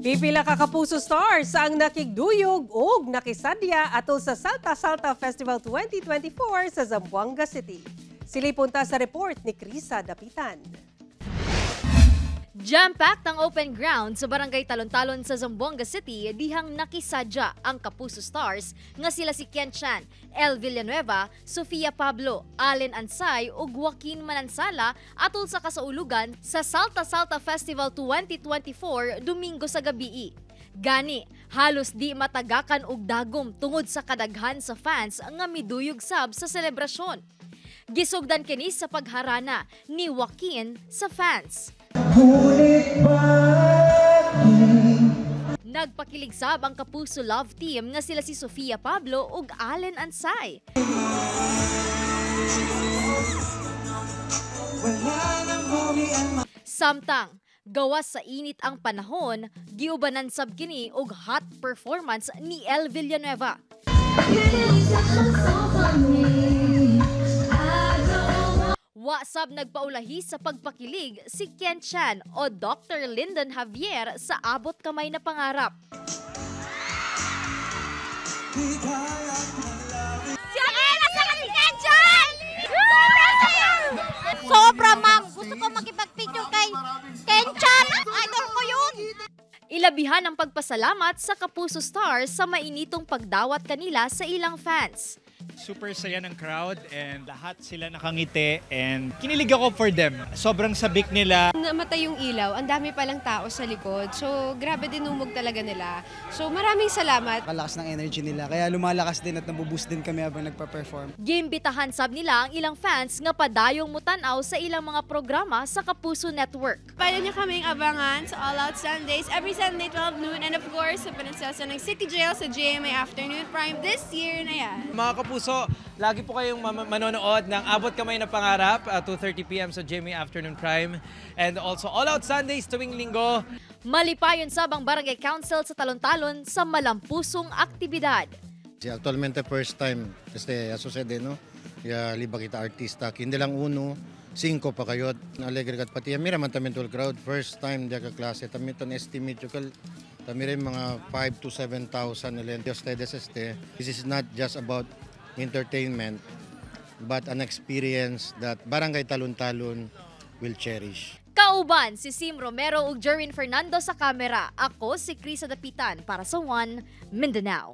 Pipila ka Kapuso stars ang nakigduyog og nakisadya atol sa Salta Salta Festival 2024 sa Zamboanga City. Silipon ta sa report ni Krisa Dapitan. Jam-packed ang open ground sa Barangay Talon-Talon sa Zamboanga City dihang nakisadya ang Kapuso Stars nga sila si Ken Chan, El Villanueva, Sofia Pablo, Allen Ansay ug Joaquin Manansala atol sa kasaulugan sa Salta Salta Festival 2024 Domingo sa gabii. Gani, halos di matagakan og dagom tungod sa kadaghan sa fans nga miduyog sab sa selebrasyon. Gisugdan kini sa pagharana ni Joaquin sa fans. Nagpakilig sab ang Kapuso Love Team nga sila si Sofia Pablo ug Allen Ansay. Samtang gawas sa init ang panahon, giubanan sab kini og hot performance ni El Villanueva. Wa sab nagpaulahi sa pagpakilig si Ken Chan o Dr. Lyndon Javier sa Abot Kamay na Pangarap. Si Angela sa si Ken Chan! Sobrang saya! Sobra, ma'am! Gusto ko makipag-picture kay Ken Chan! Idol ko yun! Ilabihan ang pagpasalamat sa Kapuso Stars sa mainitong pagdawat kanila sa ilang fans. Super saya ng crowd and lahat sila nakangiti and kinilig ako for them. Sobrang sabik nila. Namatay yung ilaw, ang dami palang tao sa likod. So, grabe dinumog talaga nila. So, maraming salamat. Kalakas ng energy nila. Kaya lumalakas din at nabuboost din kami habang nagpa-perform. Giimbitahan sab nila ang ilang fans nga padayong mutan-aw sa ilang mga programa sa Kapuso Network. Pwede niyo kaming abangan sa All Out Sundays every Sunday 12 noon and of course sa Prinsesa ng City Jail sa GMA Afternoon Prime this year na yan. Mga kapuso, lagi po kayong manonood ng Abot Kamay na Pangarap, 2:30 p.m. sa GMA Afternoon Prime. And also All Out Sundays tuwing Linggo. Malipayon sab ang Barangay Council sa Talon-Talon sa malampusong aktibidad. Sí, actualmente first time este sucede, no? Ya liba kita artista, hindi lang uno, cinco pa kayo. Alegre kat pati mira man tamin el crowd first time dia ka klase tamiton estimate yo kal tami rin mga 5 to 7,000 nila. Ustedes este this is not just about entertainment but an experience that Barangay Talon-Talon will cherish. Kauban si Sim Romero ug Jerwin Fernando sa kamera. Ako si Krisa Dapitan para sa One Mindanao.